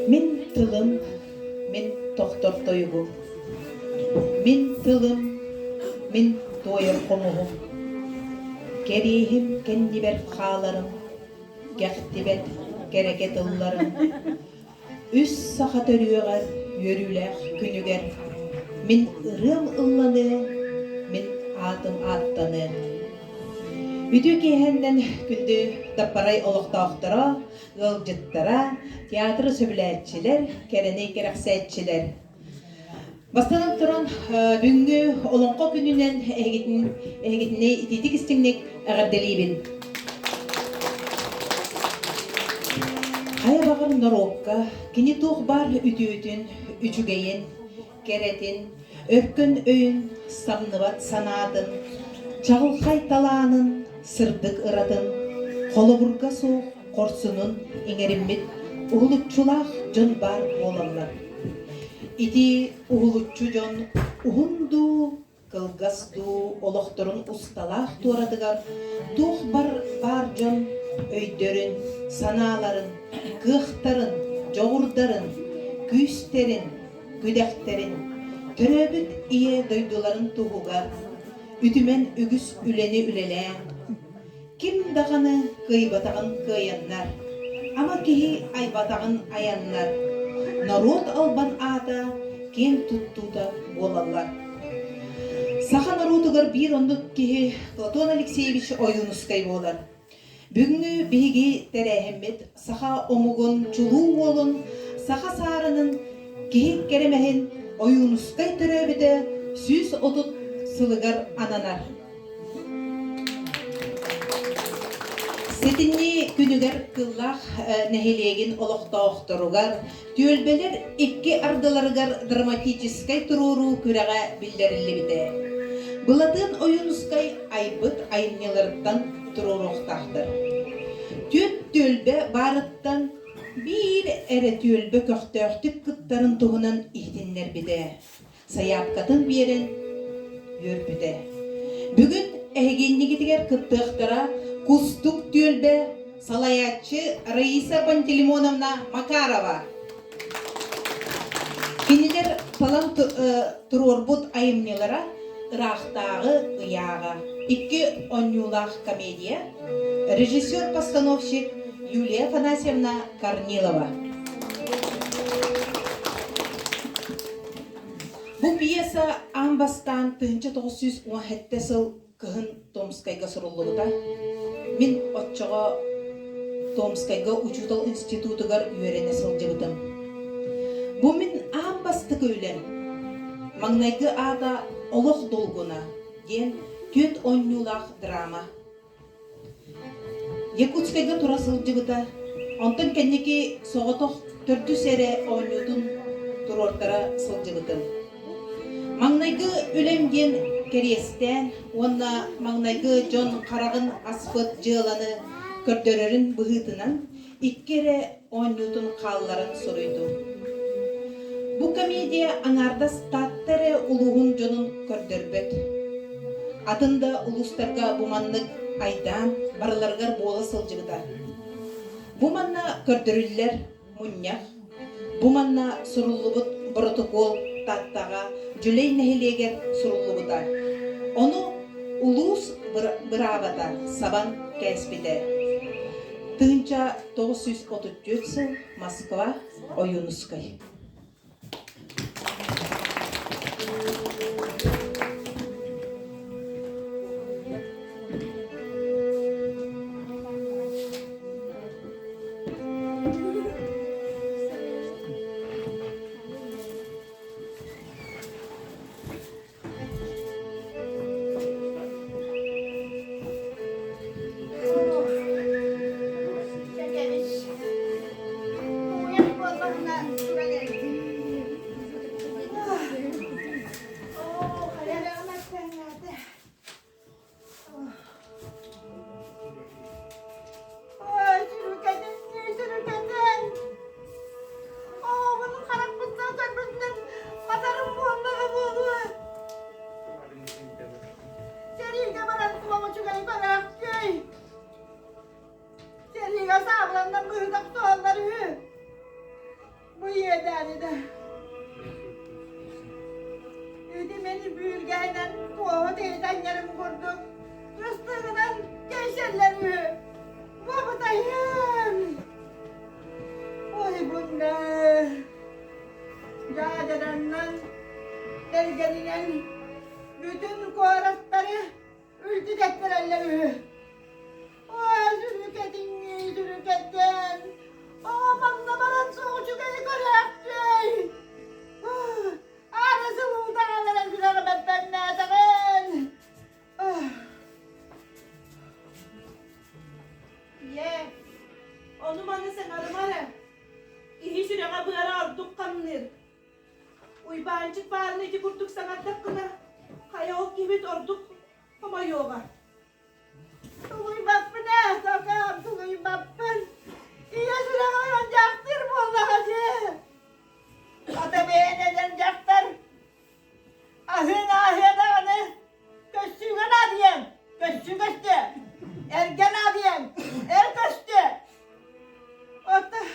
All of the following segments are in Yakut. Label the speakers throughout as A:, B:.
A: Мин тылым, мин тохтор тойугум, мин тылым, мин туойар хомуһум, кэриэһим кэннибэр хааларым, кэхтибэт кэрэкэ тылларым, үс саха төрүөҕэр үөрүүлээх күнүгэр мин ырыам ылланыа, мин аатым ааттаныа. Үтүө киэһэннэн күндү Даппарай олохтоохторо, ыалдьыттара, театры сөбүлээччилэр, кэрэни кэрэхсээччилэр. Бастатан туран, бүгүҥҥү Олоҥхо күнүнэн эһигитин, эһигитини итиитик истиҥник эҕэрдэлиибин. Хайа баҕар норуокка кини туох баар үтүөтүн, үчүгэйин, кэрэтин, өркөн өйүн, самныбат санаатын, чаҕылхай талаанын, сырдык ыратын, холобурга суох хорсунун иҥэриммит уһулуччулаах дьон баар буолаллар. Ити уһулуччу дьон уһун дуу, кылгас дуу олохторун усталаах туоратыгар туох бар баар дьон өйдөрүн, санааларын, кыахтарын, дьоҕурдарын, күүстэрин, күдэхтэрин, төрөөбүт ийэ дойдуларын туһугар үтүмэн үгүс үлэни үлэлээн, ким даҕаны кыайбатаҕын кыайаннар, ама киһи айбатаҕын айаннар, норуот албан аата киэн туттуута буолаллар. Саха норуотугар биир оннук киһи Платон Алексеевич Ойуунускай буолар. Бүгүҥҥү биһиги тэрээһиммит саха омугун чулуу уолун, саха саарынын киһи кэрэмэһин Ойуунускай төрөөбүтэ 130 сылыгар ананар. Сэтинньи күнүгэр Кыллаах нэһилиэгин олохтоохторугар түөлбэлэр икки ардыларыгар драматическай туруоруу күрэҕэ биллэриллибитэ. Былатыан Ойуунускай айбыт айымньыларыттан туруоруохтаахтар. Түөрт түөлбэ баарыттан биир эрэ түөлбэ көхтөөхтүк кыттарын туһунан иһитиннэрбитэ. Сайаапкатын биэрэн үөрбүтэ. Бүгүн эһигиннигитигэр кыттыахтара Кустук түөлбэ салайааччы Раиса Пантелеймоновна Макарова. Кинилэр талан туруорбут айымньылара Ыраахтааҕы ыйааҕа икки оонньуулаах комедия, режиссер-постановщик Юлия Афанасьевна Корнилова. Бу пьеса аан бастаан 1917 сыл кыһын Томскайга суруллубута. Мин оччоҕо Томскайга учуутал институтугар үөрэнэ сылдьыбытым. Бу мин аан бастакы үлэм. Маҥнайгы аата «Олох долгуна» диэн түөрт оонньуулаах драма. Якутскайга тура сылдьыбыта, онтон кэнники соҕотох төрдүс эрэ оонньуутун туруортара сылдьыбытым. Маҥнайгы үлэм диэн кэриэстээн уонна маҥнайгы дьон хараҕын аспыт дьыаланы көрдөрөрүн быһыытынан икки эрэ оонньуутун хаалларан суруйдум. Бу комедия аҥаардас Таатта эрэ улууһун дьонун көрдөрбөт. Атын да улуустарга бу маннык айдаан барыларыгар буола сылдьыбыта. Бу манна көрдөрүллэр мунньах, бу манна суруллубут боротокуол Тааттаҕа Дьүлэй нэһилиэгэр суруллубута. Ону улуус быраабата сабан кээспитэ. 1934 сыл Москва, Ойуунускай.
B: Сэриигэ баран суоҕу үчүгэй көрөөхкүй. Сэриигэ саабыланнан быһыта охсуһаллар үһү. иэдээни да. Ити мин бүүргэһинэн туоһу тиэтэнньэрим курдук кыстыгынан кэйсэллэр үһү. Бабытайым! Ой бунна! Дьаадьаданнан, тэргэнинэн бүтүн куораттары үлтү тэптэрэллэр үһү. Ой, сүрүкэтиҥҥии сүрүкэтэн, оҕо манна баран суох үчүгэйи көрөөхтүөй. Аана сылуутаҕан эрэн сүрэҕим эппэҥнээтэҕин.
A: Ийээ, ону-маны саҥарыма эрэ. Киһи сүрэҕэ быара ордук хамныыр. Уйбаанчык баарын ити курдук саҥардаххына, хайа ол киһибит ордук хомойуоҕа.
B: Тулуйбаппын ээ, сокоом, тулуйбаппын. Ийэ сүрэҕэ ыалдьаахтыыр буоллаҕа дии. Ата бэйэн эдэр дьахтар аһыан ааһыа даҕаны көссүүгэ наадыйан, көссүү көстүө, эргэ наадыйан, эр көстүө. Оттон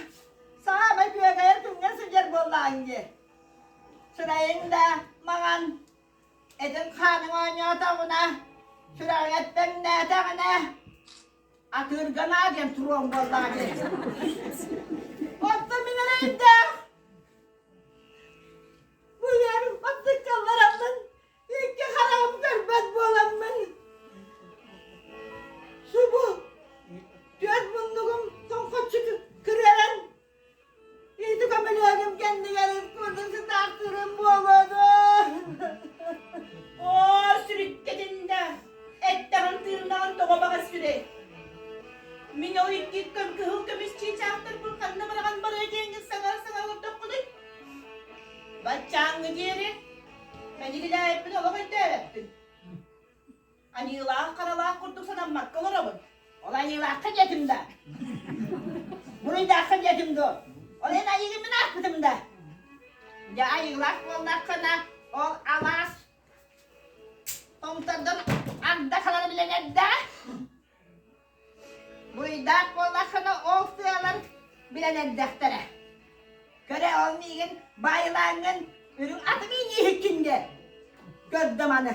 B: саамай күөгэйэр күҥҥэ сылдьар буоллаҕыҥ дии. Сырайыҥ да маҥан, Этиҥ хааныҥ оонньоотоҕуна, сүрэҕиҥ эппэҥнээтэҕинэ, атыырга наа диэн туруоҥ буоллаҕа дии. Оттон мин эрэйдээх бу ыар баттыккаллараммын, икки хараҕым көрбөт буоламмын, субу түөрт муннугум тоҥхоччу кырыаран Ити көмөлөөгүм кэннигэр курдук сытаахтыырым буолуо дуо?
A: Оо, сүрүккэтиннэ! Эттэҕин тыыннаҕын тоҕо баҕас сүрэй! Мин ол икки кыһыл көмүс чыычаахтарбын ханна быраҕан барыа диэҥҥин саҥара-саҥара олордоххунуй? Баччааҥҥы диэри мэнигилээйиппин олох өйдөөбөппүн. Аньыылаах-харалаах курдук санаммакка олоробун.
B: Ол аньыылаахха диэтим да. Буруйдаахха диэтим дуо? Ол эн айыгын мин аахпытым да. Дьэ айыылаах буоллаххына ол алаас томтордон арда халары билэн эрдэ. Буруйдаах буоллаххына ол тыалар билэн эрдэхтэрэ. Көрө ол миигин баайылааҥҥын үрүҥ атым ииһиккин де. Көрдөм аны.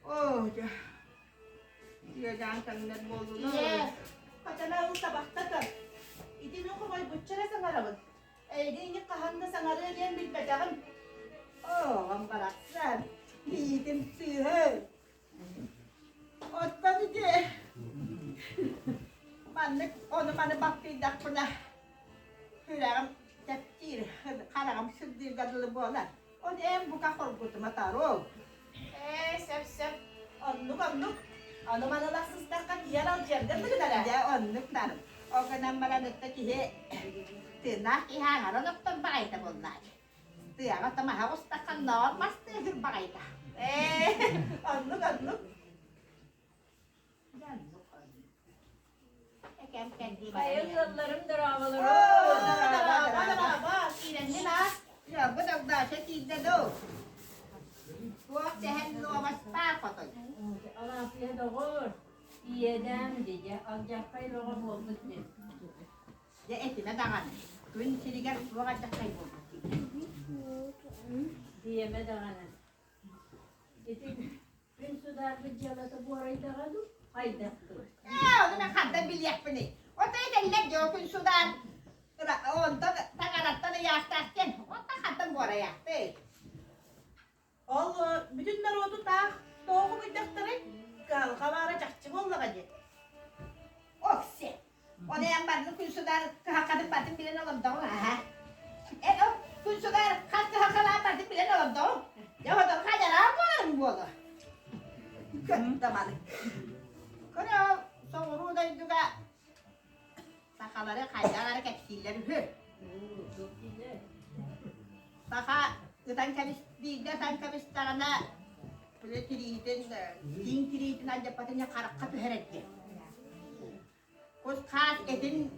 B: Оо, дьэ. Дьиэдээн таҥнар буоллулар.
A: Ийээ, хатана ыл табахта көр. Ити мин хомойбучча эрэ саҥарабын. Эйигин инник хаһан да саҥарыа диэн билбэтэҕим.
B: Оҕом барахсан, иитим сыыһы. Оттон ити маннык ону-маны баттыйдахпына сүрэҕим тэптиир, хараҕым сырдыырга дылы буолар. Ол эн бука хоргутума тарол.
A: Ээ, сөп-сөп. Оннук-оннук. Ону-маны лахсыстахха киһи алдьарга тыгынара.
B: Дьэ, оннук тарым. Ол гынан баран ытта киһи тыыннаах киһи аҥарын охтор баҕайыта буоллаачы. Тыаҕа тамаһа оҕустахха ноор мас тыаһыыр баҕайыта.
A: Ээ, оннук оннук.
B: Экэм кэлдии
C: Хайа ыалларым дорооболору.
A: Дорообо, дорообо, киирэннин аас.
B: Ыалбыт Огдоочо киирдэ дуу? Туох сэһэн нуобастаах отой?
C: Алааппыйа доҕор, иэдээн дии, алдьархай бөҕө буолбут дии.
B: Дьэ этимэ даҕаны, күн сиригэр туох алдьархай буолбут
C: Диэмэ даҕаны. Ити күн судаарбыт дьыалата буорайдаҕа дуу, хайдах дуу?
B: Ээ, ону мен хантан билиэхпиний? Ото этэллэр дьэ күн судаар онтон таҥараттан ыйаахтаах диэн, онтон хантан буорайаахтый?
A: Ол бүтүн норуоту таах тоҕо хомуйдахтарай? Кыһалҕа баара чахчы буоллаҕа дии.
B: Оксе, Ол эн барытын күн судаар кыһалҕатын барытын билэн олордоҕуҥ аһа. Эн ол күн судаар хас кыһалҕалаах барытын билэн олордоҕуҥ. Дьэ хотон хадьараан буоларыҥ буолуо. Көттө маны. Көрө ол соҕуруу дойдуга сахалары хайдах эрэ кэпсииллэр үһү. Саха ытан кэбис биирдэ ытан кэбистэҕинэ били тириитин тииҥ тириитин алдьаппатын харахха түһэрэр диэн. Кус-хаас этин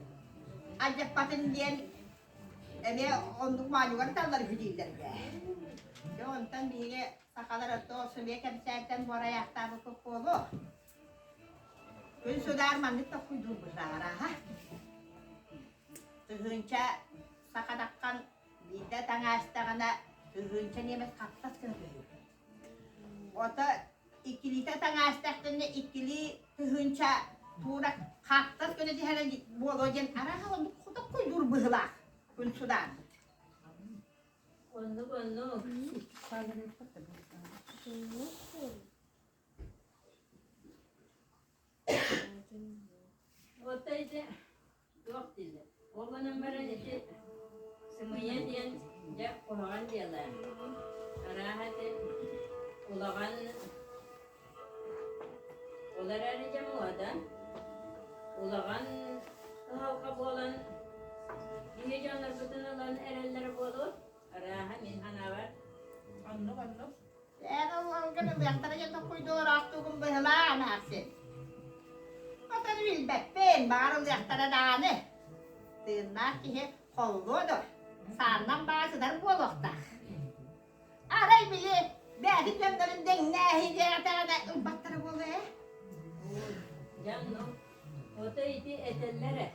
B: алдьаппатын диэн эмиэ оннук моонньугар ыталлар үһү дииллэр ээ. Дьэ онтон биһиги сахалар орто сымыйа кэпсээнтэн буорайаахтаабыппыт буолуо. Күн судаар маннык толкуйдуур быһаарааһа. Тыһыынча сахадаххан биирдэ таҥаастаҕына тыһыынча немец хаптас гына түһүө. Ото иккилиитэ таҥаастахтына иккилии тыһыынча туура хаптас гына түһэрэн буолуо диэн арааһа оннук хотоккуйдуур быһыылаах күн судаарбыт.
C: Оннук оннук. Отой ити туох дииллэр? Ол гынан баран ити сымыйа диэн дьэ куһаҕан дьыала. Арааһа ити улахан ол эрээри дьэ муода улахан кыһалҕа буолан биһи дьоннорбутун ылан эрэллэрэ буолуо. Арааһа мин санаабар
A: Оннук оннук.
B: Эн ол алгын ылыахтара диэн токкуйдуур аахтуугун быһылаа эмээхсин. Отон билбэппин, баҕар ылыахтара даҕаны. Тыыннаах киһи холлуо дуо, сааннан баҕа сытар буолуохтаах. Арай били бэйэтин дьоннорун дэҥнээһи диэтэҕинэ ылбаттара буолуо ээ.
C: Дьэ оннук. Ото ити этэллэр ээ.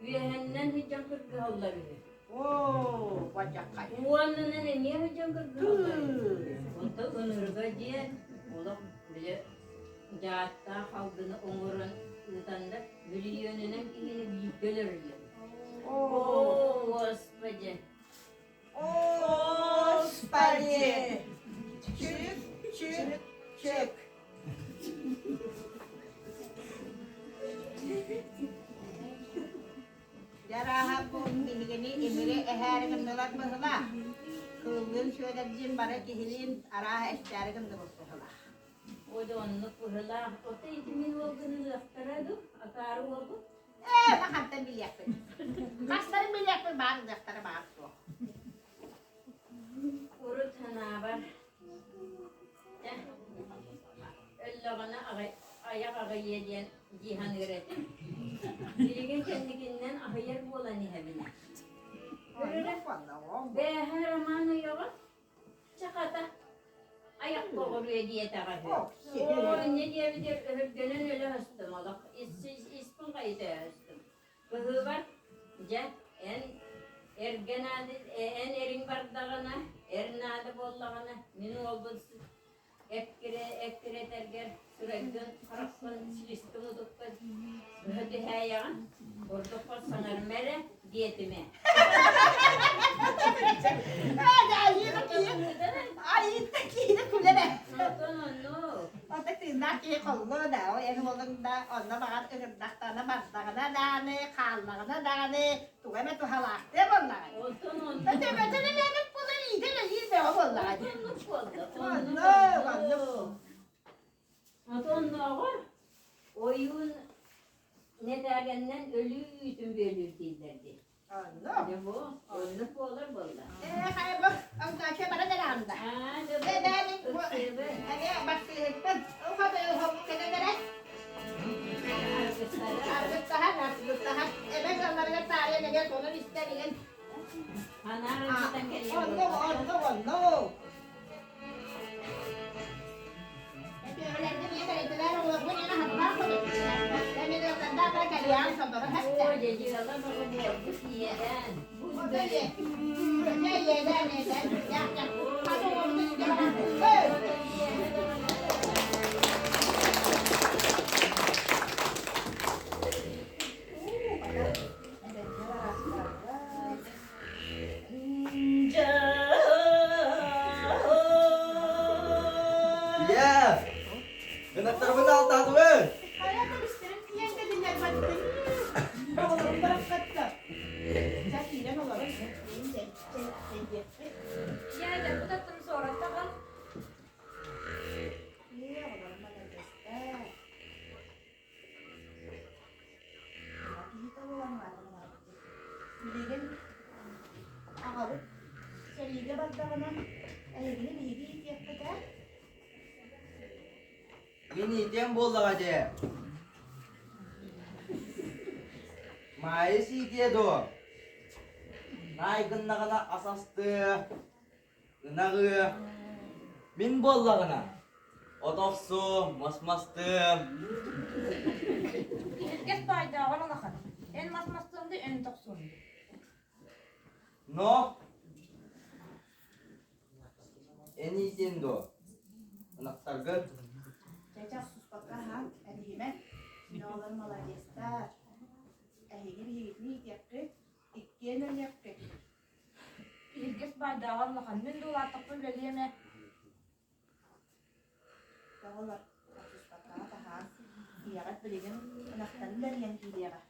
C: Үөһэннэн сылдьан кыргыһаллар үһү.
B: Оо, бадьаххай.
C: Уоннанан эмиэ сылдьан кыргыһаллар үһү. Онто ынырыга дьиэ олох били дьааттаах алгыны оҥорон ыытаннар мөлүйүөнүнэн киһини бииргэ өлөрөллөр. О, Господи!
A: Господи! Чүк, чүк, чүк.
B: Дьарааһа бу биһигини имири эһээри гыннылар быһылаах. Кыыллыын Сүөдэрдиин бары киһилиин арааһа эстээри гынныбыт быһылаах.
C: О да оннук быһылаах. Ото ити мин уолгун ылыахтара дуу? Акаары уолгун?
B: Ээ, махантан билиэхпин. Хастарын билиэхпин баар ылыахтара баар суох.
C: Урут санаабар өллөҕүнэ айах аҕыйыа диэн дии саныыр этим. Билигин кэнникиннэн аһыйар буолан иһэбин. Бээһэ Роман ойоҕо чахата айах боҕуруо диэтэҕэ үһү. Оо, инньэ диэбитигэр өһүргэнэн өлө сыстым олох. Испин хайыта өһөстүм. Быһыыбар, дьэ, эн эргэ наада, эн эриҥ бардаҕына, эр наада буоллаҕына, мин уолбун эккирэ эккирэтэргэр сырайгын, хараххын силискин утукка быһа түһээйэҕин, ордукпар саҥарыма эрэ диэтим ээ.
B: Айыыта киһи күлэрэ.
C: Оттон оннук.
B: Ата тыыннаах киһи холлуо да, ол эн уолуҥ да онно баҕар ыҥырдахтарына бардаҕына даҕаны, хааллаҕына даҕаны туга эмэ туһалаахтыа буоллаҕай.
C: Оттон оннук.
B: Төбөтүн элээмэт буолан иитэн элиир бөҕө буоллаҕа дии.
C: Оннук буолла.
B: Оннук, оннук.
C: Отоннооҕор ойуун нэтээгэннэн өлүү үүтүн бүөлүүр дииллэр дии.
B: Оннук.
C: Дьэ бу оннук буолар буолла.
B: Ээ, хайа бу Огдооччуйа баран эрэҕин да.
C: Аа, дьэ бу
B: Ээ, бэйэбин бу
C: ыксыыбы.
B: эмиэ барсыыһыкпын. Ухата уһук кэлэн эрэ.
C: Аргыстара.
B: Аргыстаһан, аргыстаһан. Эбэҥ ыалларыгар таарыйан эмиэ сонун истэн иһин.
C: Анаар ырытан кэлиэн
B: Оннук,
C: буолла.
B: оннук, оннук.
C: Оо, дьэ дьыала бөҕө буолбут иэдээн. Бу
D: Ийээ! Ынахтарбын алтаатыбын!
A: Хайа көмүстэрин тиийэн кэлиннэр баттын. Оҕолорум барахсаттар. Дьэ киирэн олорон чэйдиэхпит.
E: Дядя, куда там суораттаҕын?
A: Ээ, оҕолорум маладьыастар. Билигин аҕабыт сэриигэ бардаҕына эһигини биһиги иитиэххит ээ?
D: Мин иитиэм буоллаҕа дии. Маайыс иитиэ дуо? Наай гыннаҕына ас астыа, Ынаҕы мин буоллаҕына от охсуом, мас мастыам.
E: Киһиргэс баайдааҕар улахан. Эн мас мастыаҥ да эн тохсуоҥ.
D: Но эн иитиэн дуо? Ынахтаргын?
A: Чачах суспакка аһаан эбиһимэ. Мин оҕолор маладьыастар. Эһиги биһигитин иитиэххит, иккиэн өлүөххүт.
E: Киһиргэс баайдааҕар улахан мин да улааттахпын үлэлиэм ээ.
A: Оҕолор, суспаккаҕа таһаан, ийэҕит билигин ынахтарын бэрийэн киириэҕэ.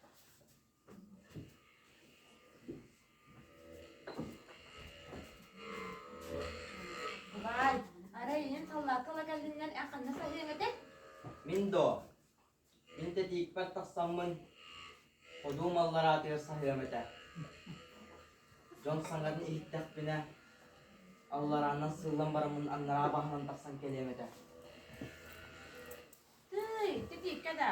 E: Баай, арай ийэм саллаакка ыла кэллиннэр эн ханна саһыаҥ этэй?
D: Мин доо, мин тэтиикпэр тахсаммын, ходуум аллараатыгар саһыам этэ. Дьон саҥатын иһиттэхпинэ, алларааннан сыыллан бараммын аннараа баһынан тахсан кэлиэм этэ.
E: Тыый, титииккэ да.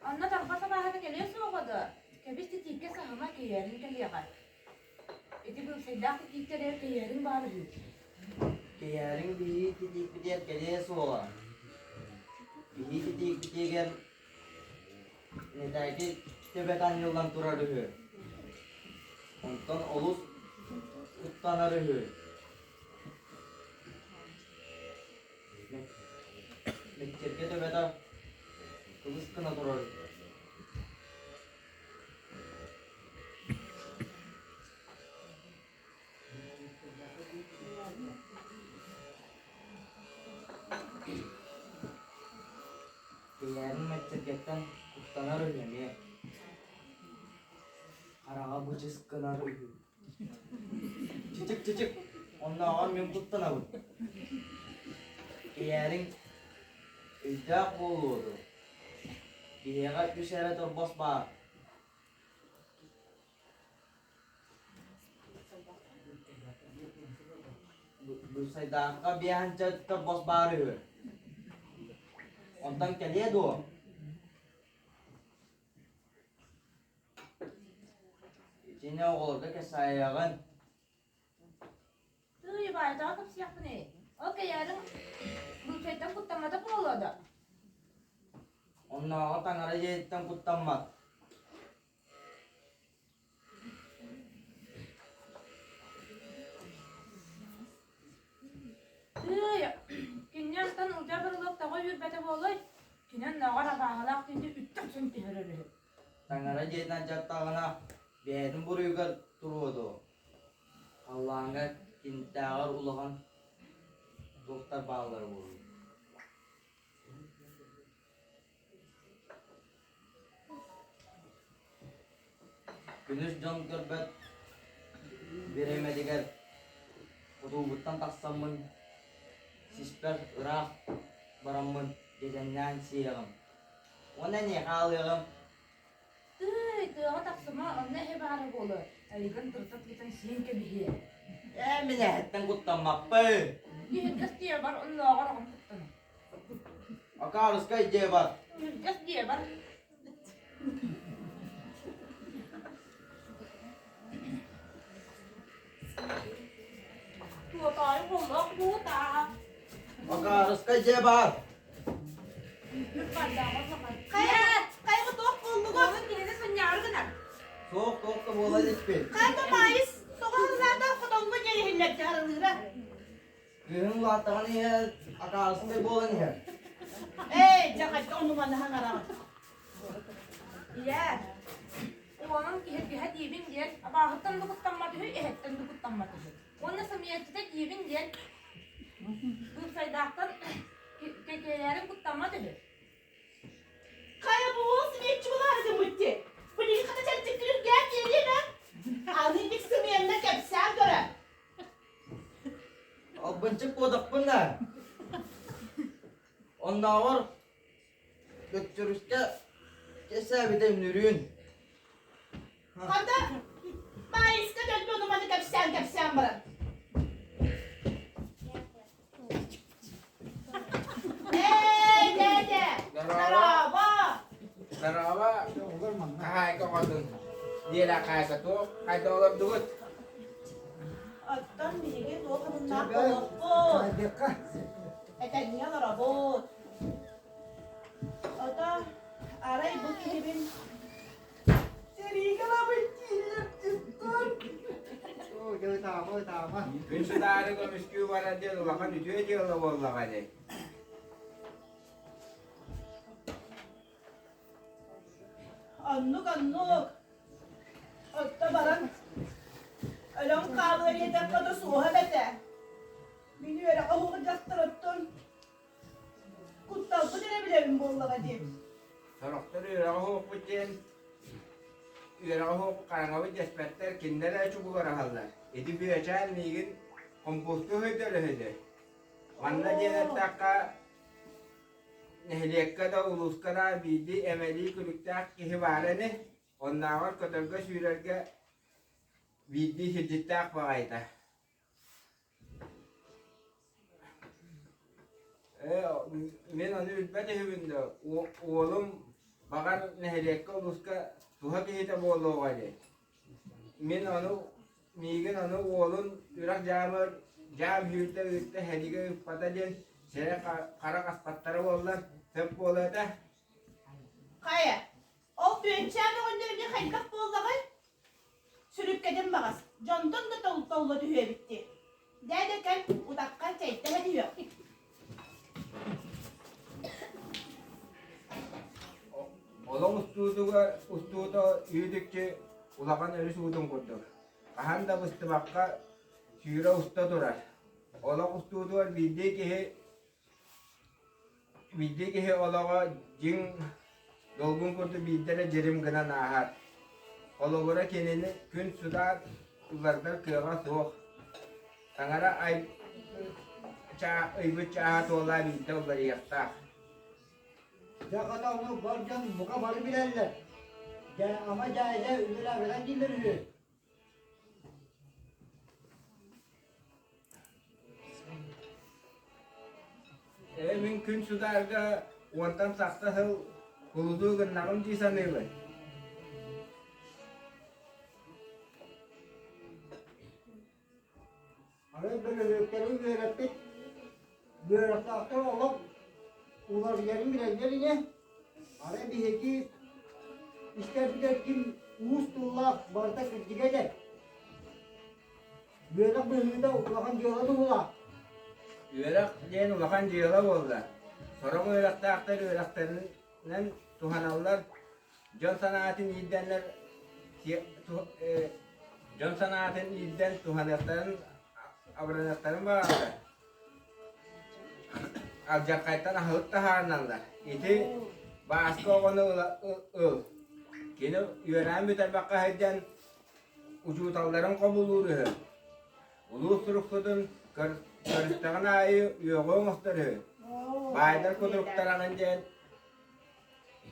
E: Онно тарбас абааһыта кэлиэ суоҕа дуо? Кэбис титииккэ саһыма кэйээрин кэлиэҕэ. Ити быыпсайдаах титииктэригэр кэйээриҥ баар үһү.
D: Кэйээриҥ биһиги титиикпитигэр кэлиэ суоҕа. Биһиги титиикпитигэр нэтээки төбөтө анньыллан турар үһү. Онтон олус куттанар үһү. Мэкчиргэ төбөтө кылыс гына турар Кэйээрин мэкчиргэттэн куттанар үһү эмиэ. Хараҕа бычыс гынар үһү. Чычык-чычык, оннооҕор мин куттанабын. Кэйээриҥ өйдөөх буолуо дуо? Биһиэхэ үс эрэ торбос баар. Быысайдаахха биэһэнчэ торбос баар үһү. Онтон кэлиэ дуо? Итини оҕолорго кэсайаҕын.
E: Тыый, баайдаҕа кэпсиэхпиний? Ол кэйээриҥ быычайтан куттаммата буолуо да?
D: Оннооҕор таҥара дьиэтиттэн куттаммат.
E: Тыый, кинини антан Ылдьаа Барылык тоҕо үүрбэтэ буолуой? Кини оннооҕор абааһылаах киһини үттэ охсон түһэрэр үһү.
D: Таҥара дьиэтин алдьаттаҕына, бэйэтин буруйугар туруо дуо? Халлааҥҥа киниттээҕэр улахан туохтар бааллара буолуо? Күнүс дьон көрбөт бириэмэтигэр хотуубуттан тахсаммын, сиспэр ыраах бараммын дьэдьэннээн сиэҕим. Уонна эниэхэ аалыаҕым.
E: Тыый, тыаҕа тахсыма, онно эһэ баара буолуо. Эйигин тырыта тыытан сиэн кэбиһиэ.
D: Ээ, мин эһэттэн куттаммаппын.
E: Киһиргэс диэбэр оннооҕор оҕом куттанар.
D: Акаарыскай диэбэр.
E: Киһиргэс диэбэр. Туотаайы буоллах буутаа.
D: Акаарыскай диэбэр.
A: Хайа, хайа туох буоллугут?
E: Уолун кинини сынньаары гынар.
D: Суох, туох да буола иликпин.
A: Хайа Маайыс тоҕо харылаата хотоҥҥо диэри иһиллэрдэ харылыыра.
D: Кыыһым улааттаҕын иһэр, акаарыскай буолан иһэр.
A: Эй, дьэ хайда ону маны хаҥараҕын.
E: Ийээ, уолун киһиргэһэ диибин диэн, абааһыттан да куттаммат үһү, эһэттэн да куттаммат үһү. Уонна сымыйаччыта диибин диэн, быыпсайдаахтан кэкиэлээрин куттаммат үһү.
A: Хайа бу уол сымыйаччы буолаары гыммыт дии. Билигин хата чэрчиккин үргээн биэриэм ээ. Аны ник сымыйанна кэпсээн көрө.
D: Албынчык буодахпын да. Оннооҕор Бөкчөрүскэ кэсээбитэ үнүрүүн.
A: Хата, Маайыска дьөлбө ону маны кэпсээн-кэпсээн баран. Эй, дядя! Здорово!
F: Здорово! Хаһаайка оҕотун диэлэ хаайка туох хайда олордугут?
A: Оттон биһиги туох омуннаах буолуохпут? Этэҥҥэ олоробут. Ото арай бу киһибин сэриигэ ылабын дииллэр дьиттэр.
G: ытаама, ытаама.
F: Күн сытаары көмүскүү барар диэн улахан үтүө дьыала буоллаҕа ини.
A: Оннук, оннук. Отто баран өлөн хаалыа диэтэххэ да суоһа бэтэ. Мин үөрэххэ уһук дьахтар оттон кутталбын эрэ билэбин буоллаҕа дии.
F: Сорохтор үөрэҕэ уһукпут диэн үөрэҕэ уһук хараҥабыт дэспэттэр, кинилэр эрэ чугугар аһаллар. Ити Бүөчээн миигин хомпуустуу сылдьар үһү. Манна диэн эттэххэ, нэһилиэккэ да улууска да биирдии эмэлии күлүктээх киһи баара ини, оннооҕор көтөргө-сүүрэргэ биирдии сирдьиттээх баҕайыта. Ээ, мин ону билбэт үһүбүн да, уолум баҕар нэһилиэккэ улууска туһа киһитэ буолуоҕа дии. Мин ону миигин ону уолун үрэх дьаамыгар дьаам сүүрдэ ыытта сэриигэ ыыппата диэн сирэй харах аспаттара буоллар сөп буолуо этэ.
A: Хайа, ол Бүөччээн оҕонньор эмиэ хайдах буоллаҕай? Сүрүккэтин баҕас, дьонтон да толло түһүө эбит дии. Дээдэ кэл, утахха чэйдэһэ түһүөх.
F: Олох устуутугар устуута үүт-үкчү улахан өрүс уутун курдук. Хаһан да быстыбакка сүүрэ уста турар. Олох устуутугар биирдии киһи биирдии киһи олоҕо дьиҥ долгун курдук биирдэ эрэ дьирим гынан ааһар. Холобура кинини күн судаар уларытар кыаҕа суох. Таҥара ай ыйбыт чааһа туола биирдэ уларыйыахтаах.
G: Дьэ хата ону бар дьон бука бары билэллэр. Дьэ ама дьээдьэ үлэлээбэтэх дииллэр үһү.
F: Ээ мин күн судаарга уонтан тахса сыл кулутуу гыннаҕым дии саныыбын.
G: Арай бөлөһүөктэри үөрэппит үөрэхтээхтэр олох уларыйарын билэллэр ини. Арай биһиги истэрбитигэр ким уус тыллаах барыта кырдьыга этэр. Үөрэх быһыыта улахан дьыала быһыылаах.
F: Үөрэх диэн улахан дьыала буолла. Сорох үөрэхтээхтэр үөрэхтэринэн туһаналлар, дьон санаатын иирдэннэр дьон санаатын иирдэн туһаныахтарын абыраныахтарын баҕараллар. Алдьархайтан аһылык таһаарыналлар. Ити Бааска оҕону ыл. Кини үөрэҕин бүтэрбэххэ сылдьан учууталларын хобулуур үһү. Улуус суруксутун көрүстэҕин аайы үөҕү оҥостор үһү. Баайдар кутуруктараҕын диэн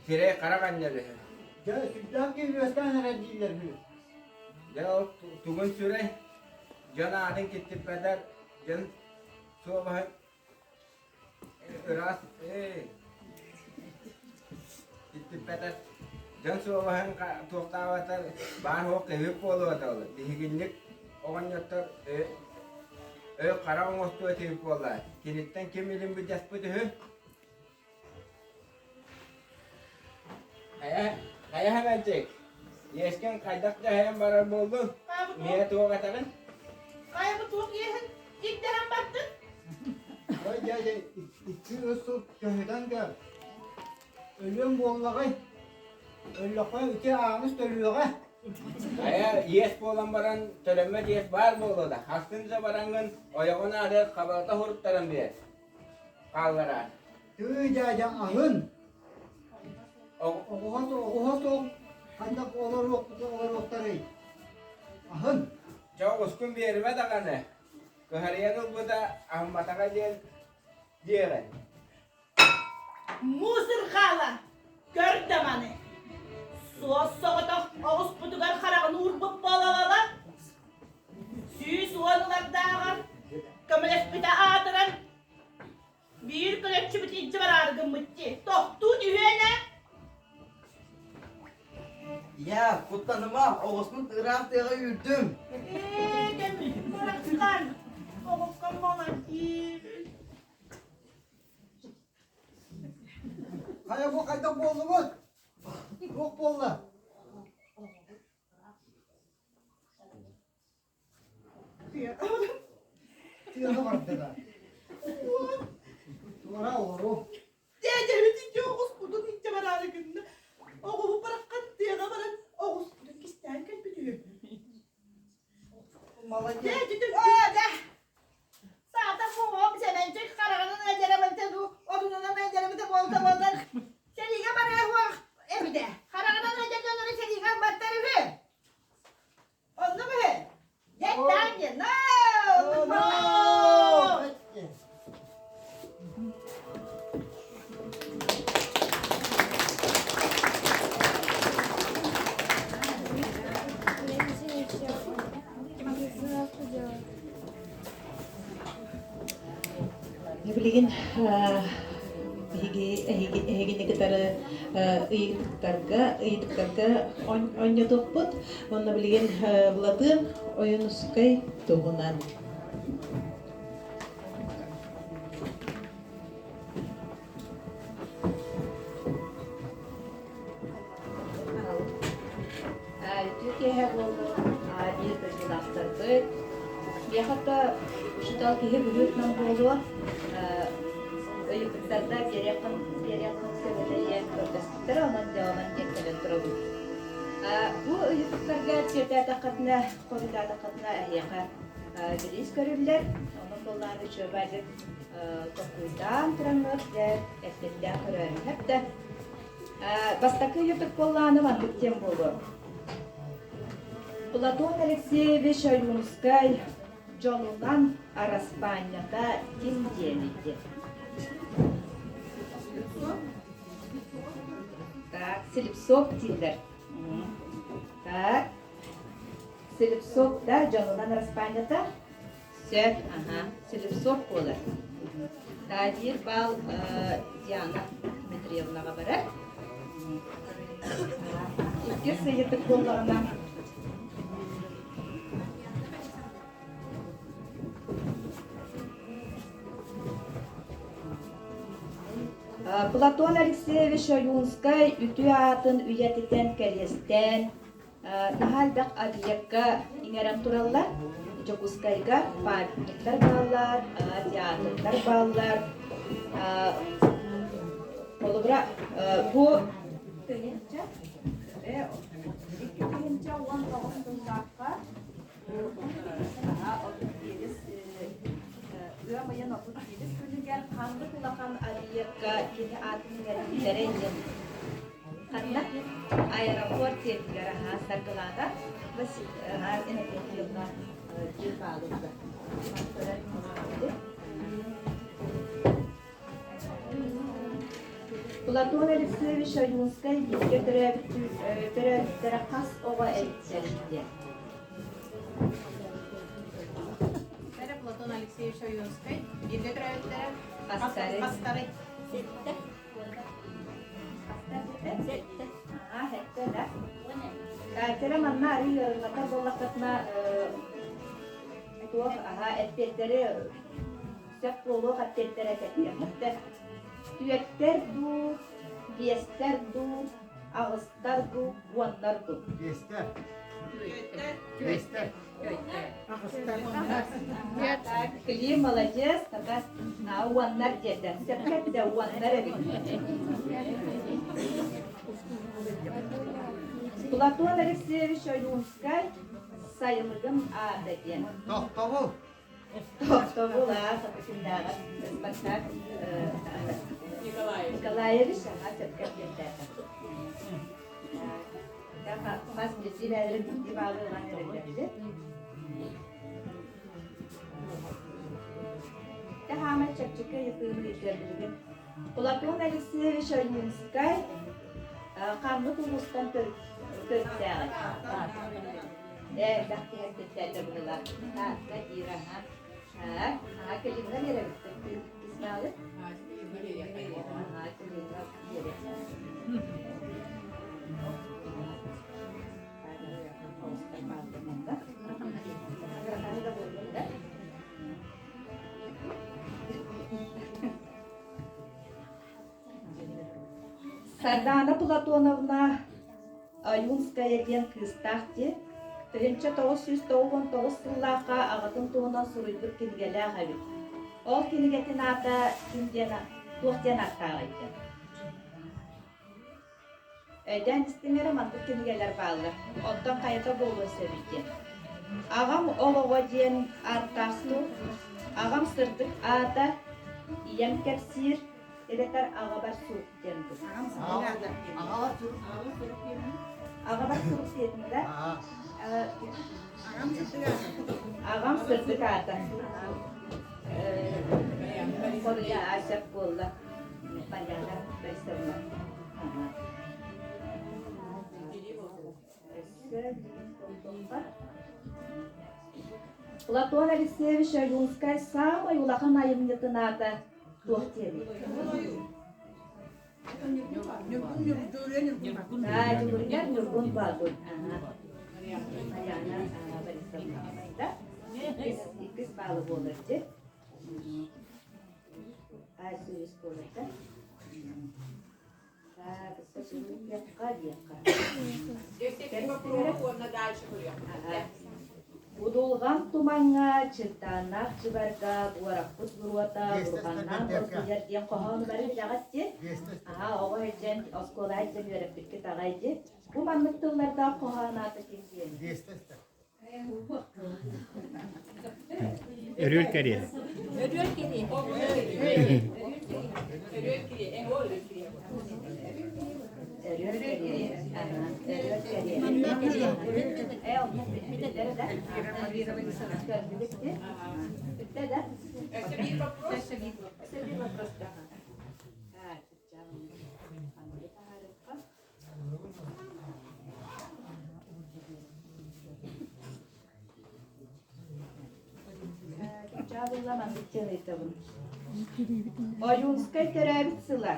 F: Сирэй харах анньар үһү.
G: Дьэ, сүрдээх киһи үөскээн эрэр дииллэр үһү.
F: Дьэ, ол тугун сүрэй? Дьон аатын киттиппэтэр, дьон суобаһын ыраас киттиппэтэр, дьон суобаһын туохтаабатар баар суох киһи буолуо этэ ол. Биһигинник оҕонньоттор өй харах оҥостуо этибит буолла. Киниттэн ким илин былдьаспыт үһү? Хайа, хайа Хэмэнчик, иэскин хайдах дьаһайан барар буоллуҥ? Миэ туох этэҕин?
A: Хайа бу туох иэһин ирдэһэн бардын?
G: Ой, дядя, икки үс сыл көһүтэн көр. Өлүөм буоллаҕай. Өллөххө ити ааныс төлүөҕэ.
F: Хайа, иэс буолан баран төлөммөт иэс баар буолуо да, хастын да бараҥҥын ойоҕун аатыгар хабалата суруттаран биэр. Хааллараа.
G: Тыы дядя аһын. Оҕуһа оҕуһа суох хайдах олоруохтарый? Аһын.
F: Дьэ оҕускун биэримэ даҕаны. Кыһарыйан ылбыта аһымматаҕа диэн диэҕин.
A: Мусор хаала! Көр да маны! Суос соҕотох оҕуспутугар хараҕын уурбут буола-буола 110 ылардааҕар көмөлөспүтэ аатыран биир көлөччүбүт илдьэ бараары гыммыт дии. Тохтуу түһүөн ээ!
D: Ийээ, куттаныма, оҕуспун ыраах тыаҕа үүрдүм.
A: Ээ, кэм барахсан, оҕукка молодец.
G: Хайа бу хайдах буоллугут? Туох буолла? ардыгар. Туора олору.
A: Дээдэбит ити оҕуспутун илдьэ бараары гынна. Оҕуһу бараххан тыаҕа баран оҕуспутун кистээн кэлбит үһү.
G: Молодец.
A: Дээдэ
B: Оо, дьэ, саатар буолуом Сэмэнчик хараҕынан ыалдьарабыта дуу, одунунан ыалдьарабыта буолта буоллар, сэриигэ барыа суох эбитэ. Хараҕынан ыалдьар дьоннору сэриигэ ылбаттар үһү. Оннук үһү. Дьэ, таанньа, но!
G: No!
A: Билигин биһиги эһигини кытары ыйытыктарга ыйытыктарга оонньотуохпут. Уонна билигин Былатыан Ойуунускай туһунан.
H: Үтүө киэһэ буоллун, биир дойдулаахтарбыт. Миэхэ да учуутал киһи быһыытынан буолуо, ыйыппыттарда биэриэххин биэриэххин сөбүлэйэн көрдөспүттэрэ, онон дьэ онон диэн кэлэн турабын. Бу ыйытыктарга эппиэттээтэххитинэ, хоруйдаатаххытына эһиэхэ бириис көрүллэр. Онон буоллаҕына үчүгэйдик толкуйдаан тураҥҥыт дьэ эппиэттээх көрөөрүҥ да. Бастакы ыйытык буоллаҕына маннык диэн буолуо. Платон Алексеевич Ойуунускай дьолунан араспаанньата ким диэний диэн. Так, Слепцов дииллэр. Так, Слепцов да дьонунан араспаанньата Сөп, аха, Слепцов буолар. Таадиир баал Диана Дмитриевнаҕа барар. Иккис ыйытык буоллаҕына Платон Алексеевич Ойуунскай үтүө аатын үйэтитэн кэриэстээн Наһаа элбэх объекка иҥэрэн тураллар. Дьокуускайга памятниктар бааллар, театрдар бааллар. Холобура, бу
E: 2019 сыллаахха ыам ыйын 31 күнүгэр
H: ханнык улахан объекка кини аатын иҥэрбиттэрэ диэн Ханна? Аэропорт диэтилэр аһаа Саргылаана Иннокентьевна дьиэ хаалылла. Платон Алексеевич Ойуунскай бииргэ төрөөбүттэрэ хас оҕо эбиттэр диэн.
E: Платон Алексеевич Ойуунскай бииргэ төрөөбүттэрэ хастары?
H: Сэттэ. Сэттэ да. Катера манна арыы ыарырҕатар буоллаххытына туох аһа эппиэттэри сөп буолуох эппиэттэрэ кэпсиэххиттэр. Түөртэр дуу, биэстэр дуу, аҕыстар дуу, уоннар дуу.
G: Биэстэр. Биэстэр.
H: Клим молодец, тата уоннар диэтэ. Сөпкө эттэ, уоннар эбит. Платон Алексеевич Ойуунскай сайылыгым аата диэн.
G: Тохтобул.
H: Тохтобул аа, сапыкыннааҕар Спартак Николаевич аҕа сөпкө эппиэттээтэ. Хас биирдии бэйэлэрин биирдии баалы ылан эрэллэрбит. Хаамай чэпчэки ыйытыыны ыытыар билигин. Платон Алексеевич Ойуунскай ханнык улуустан төрүттээҕий? Ээ, элбэх киһи эппиэттээтэ быһыылаах. Таатта диир, аха. Аа, кэлиҥҥэ биэрэбит. Кисмаалы? Аа, кэлиҥҥэ биэрэбит. Сардаана Платоновна Ойуунская диэн кыыстаах дии. 1999 сыллаахха аҕатын туһунан суруйбут кинигэлээх эбит. Ол кинигэтин аата ким диэн туох диэн ааттааҕый диэн. Өйдөөн истиҥ эрэ маннык кинигэлэр бааллар. Онтон хайата буолуон сөбүй диэн. Аҕам олоҕо диэн ааттаах дуу, аҕам сырдык аата, ийэм кэпсиир, эбэтэр аҕабар сурук диэн дуу.
G: Аҕабар сурук.
H: Аҕабар сурук диэтиҥ да? Аҕам сырдык аата. Хоруйа сөп буолла. Марьяна Борисовна. Платон Алексеевич Ойуунскай саамай улахан айымньытын аата туох диэний? Дьулуруйар Ньургун Боотур. Марьяна Борисовна. Иккис баалы буолар дьэ. Будулҕан тумаҥҥа, чырдааннаах дьыбарга буораппыт буруота бурҕаннаан оргуйар диэн хоһоону бары билэҕит дии. Аһаа, оҕо сылдьан, оскуола сылдьан үөрэппиккит аҕай дии. Бу маннык тыллардаах хоһоон аата ким диэний?
I: Өрүөл кэриэ.
A: Өрүөл кэриэ. Өрүөл кэриэ. Өрүөл кэриэ.
H: Өрүөл кэриэ. Өрүөл кэриэ. Э, онно бүтэ да? Бүттэ да?
A: Өссө биир вопрос.
H: Өссө биир вопрос. Чаабылла маннык диэн ыйытабын. Ойуунскай төрөөбүт сыла.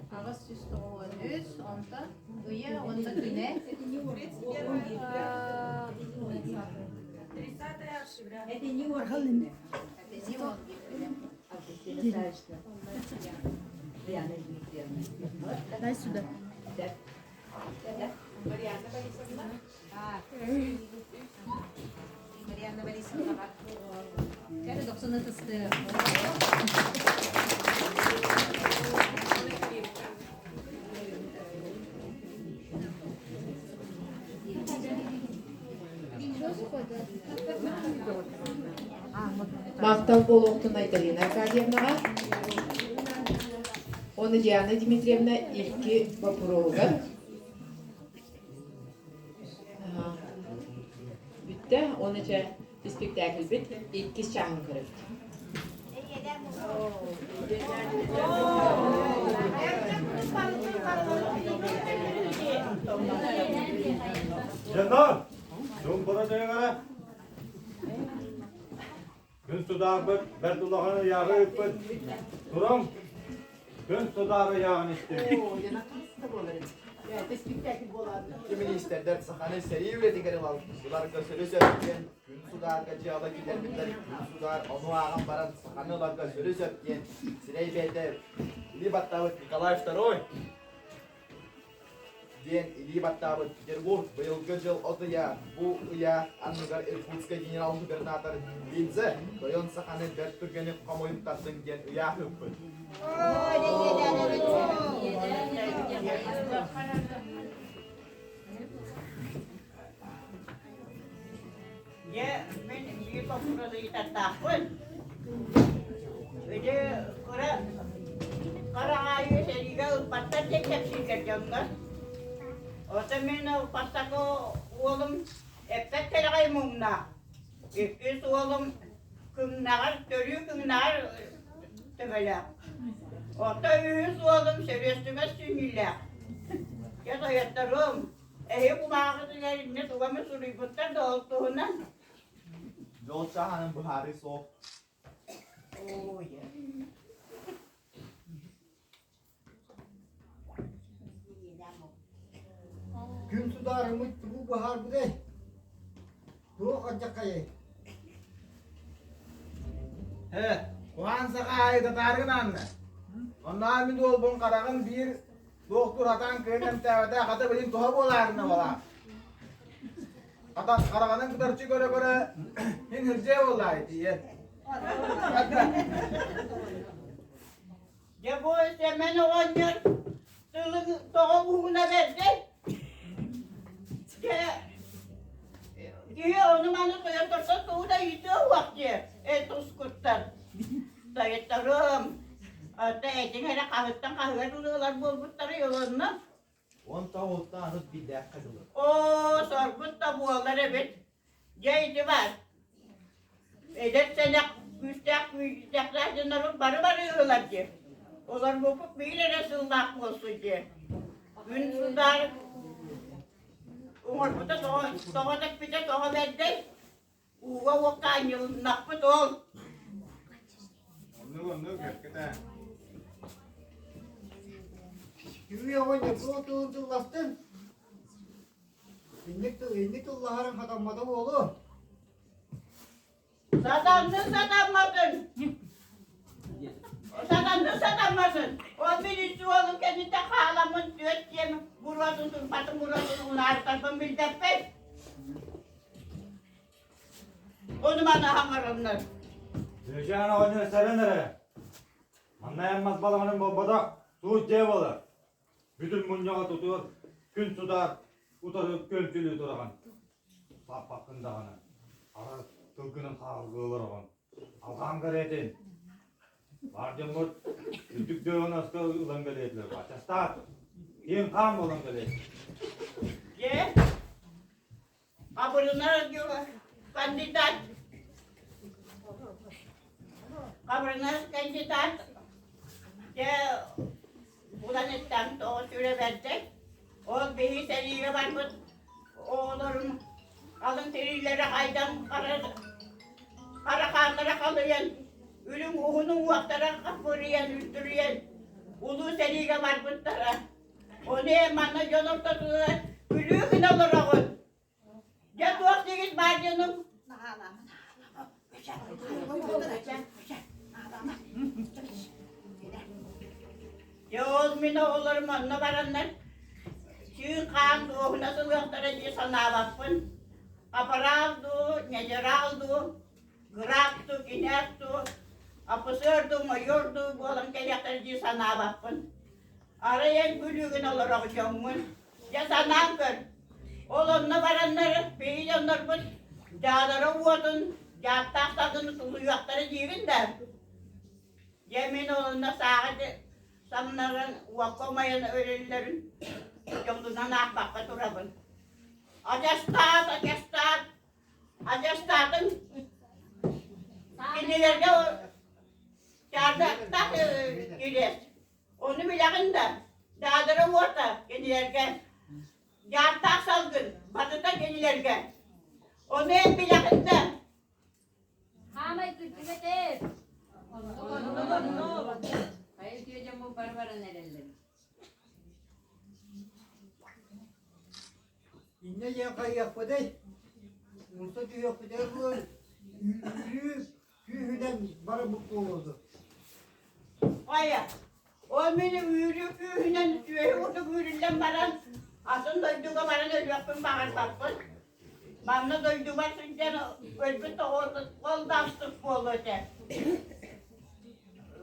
E: 893, онтон ыйа уонна күнэ.
A: Дай сюда. Марианна Борисовна.
E: Марианна Борисовна. Кәрі дохсуна тысты.
J: Махтал буолуохтун Айталина Аркадьевнаҕа. Оны Диана Дмитриевна икки боппуруоһугар бүттэ. Оны чэ испиктээкилбит иккис чааһын көрөбүт.
K: Дьоннор, Думбура дьайыҥара Күн судаарбыт бэрт улахан ыйааҕы ыыппыт. Турам, күн судаар ыйааҕын истиҥ.
D: Министрдэр саханы сэрии үлэтигэр ыларга сөрү-сөп диэн күн судаарга дьыала киллэрбиттэр күн судаар ону ааҕан баран саханы ыларга сөрү-сөп диэн сирэй бэйэтэ илии баттаабыт Николай Второй диэн илии баттаабыт Петербург быйылгы дьыл от ыйа бу ыйа анныгар Иркутскай генерал-губернатор Линзе тойон саханы бэрт түргэнник хомуйуп тардыҥ диэн ыйаах ыыппыт.
A: Дьэ, мин биир боппуруос ыйытардаахпын. Ити кыра хараҥаайы сэриигэ ылбаттар диэн кэпсииллэр дьоҥҥо. Оттон мин бастакы уолум эппэт кэлэҕэй муҥнаах. Иккис уолум кыҥнаҕар, төрүү кыҥнаҕар төбөлөөх. Оттон үһүс уолум сөрүөстүбэт сүнньүлээх. Дьэ тойотторум, Эһи кумааҕытыгар инньэ тугу эмэ суруйбуттар да ол туһунан?
D: Дьол чааһанын быһаарыы суох.
G: Күн судаарыммыт тугу быһаарбытай? Туох алдьархайай?
F: Ээ, куһаан саха аайы татааргын аанна. Оннооҕор мин уолбун хараҕын биир Туох туратаан кыайан эмтээбэтэ, хата билин туһа буолаарына балаа. Хата хараҕынан кытарчы көрө-көрө мин һырдьыа буоллаай тиийэн.
A: Дьэ бу Сэмэн оҕонньор тылын тоҕо уһуна бэрдэй? Дьэ киһи ону-маны тойотторто тугу да ыйытыа уох диэ эн тускуттан. Тойотторум, ата этиҥ эрэ хаһыттан хаһыгар ылар буолбуттарый олонно.
D: Онтон уолтан арыт биирдээххэ дылы.
A: Оо, сорбут да буолар эбит. Дьэ ити баар. Эдэр сэнэх күүстээх күүстээх дьоннорбут бары бары ыһылар дии. Олорбуппут биир эрэ сыллаах буолсу дии. Күн судаар оҥорбута тоҕо тоҕо тэппитэ тоҕо бэрдэй. Ууга уокка анньылыннахпыт ол.
F: Оннук оннук кэпкэтэ.
G: Түү оҕонньор туох тылын тылластын? Инник тыл, инник тыллаһарыҥ хатаммата буолуо.
A: Сатанны сатамматын. Сатанны сатамматын. Ол милиция уолун кэнниттэн хааламмын түөрт диэн буруотун турбатын буруотун унаарытарбын билбэппин. Ону маны хаҥараннар.
K: Дьүөчээн оҕонньор сэрэн эрэ. Манна эн мас балаҕанын буолбатах, суут дьиэ буолар. Бүтүн мунньаҕы тутуор, күн судаар утары күөмчүлүү тураҕын. Сааппаккын даҕаны, хара тылгынан хааргыы олороҕун. Алҕаан кэриэтин. Баар дьоммут үрдүк дьоҕунаска ылан кэлиэтилэр. Баччастаат, киэҥ хаан буолан кэлиэт.
A: Дьэ, Хабырына кандидат Хабырына кандидат дьэ булан иттэн тоҕо сүрэ бэрдэй. Ол биһи сэриигэ барбыт оҕолорум алын тириилэрэ хайдан хара хара хааннара халыйан үрүҥ уһун уҥуохтара хаппырыйан үлтүрүйэн улуу сэриигэ барбыттара. Ону эн манна дьон ортотугар күлүү гына олороҕун. Дьэ туох диигит баар дьонум? Дьэ ол мин оҕолорум онно бараннар чыын-хаан дуоһуна сылыахтара дии санаабаппын. Апараал дуу, ньадьараал дуу, граф дуу, кинээс дуу, апысыар дуу, майор дуу буолан кэлиэхтэрэ дии санаабаппын. Арай эн күлүүгүн олорох дьоҥҥун, дьэ санаан көр, ол онно бараннар биһи дьоннорбут дьаалара уотун, дьааттаах салгыны тулуйуохтара диибин да. Дьэ мин ол онно сааҕа самнаран уокка умайан өлөллөрүн дьолунан аахпакка турабын. Адьастаат, адьастаат, адьастаатын кинилэргэ чаардахтаах кириэс Ону билэҕин да, Даадара уота кинилэргэ, дьааттаах салгын батыта кинилэргэ. Ону эн билэҕин да?
C: Хаамай күрдьүгэтэ. Хайа үтүө дьоммут бары баран эрэллэр.
G: Инньэ диэн хайыахпытый? Умса түһүөхпүтэ буол, үүрүү күүһүнэн барбыт буолуо
A: Хайа, ол мин үүрүү күүһүнэн сүөһү курдук үүрүллэн баран, атын дойдуга баран өлүөхпүн баҕарбаппын. Манна дойдубар сылдьан өлбүт ол да астык буолуо этэ.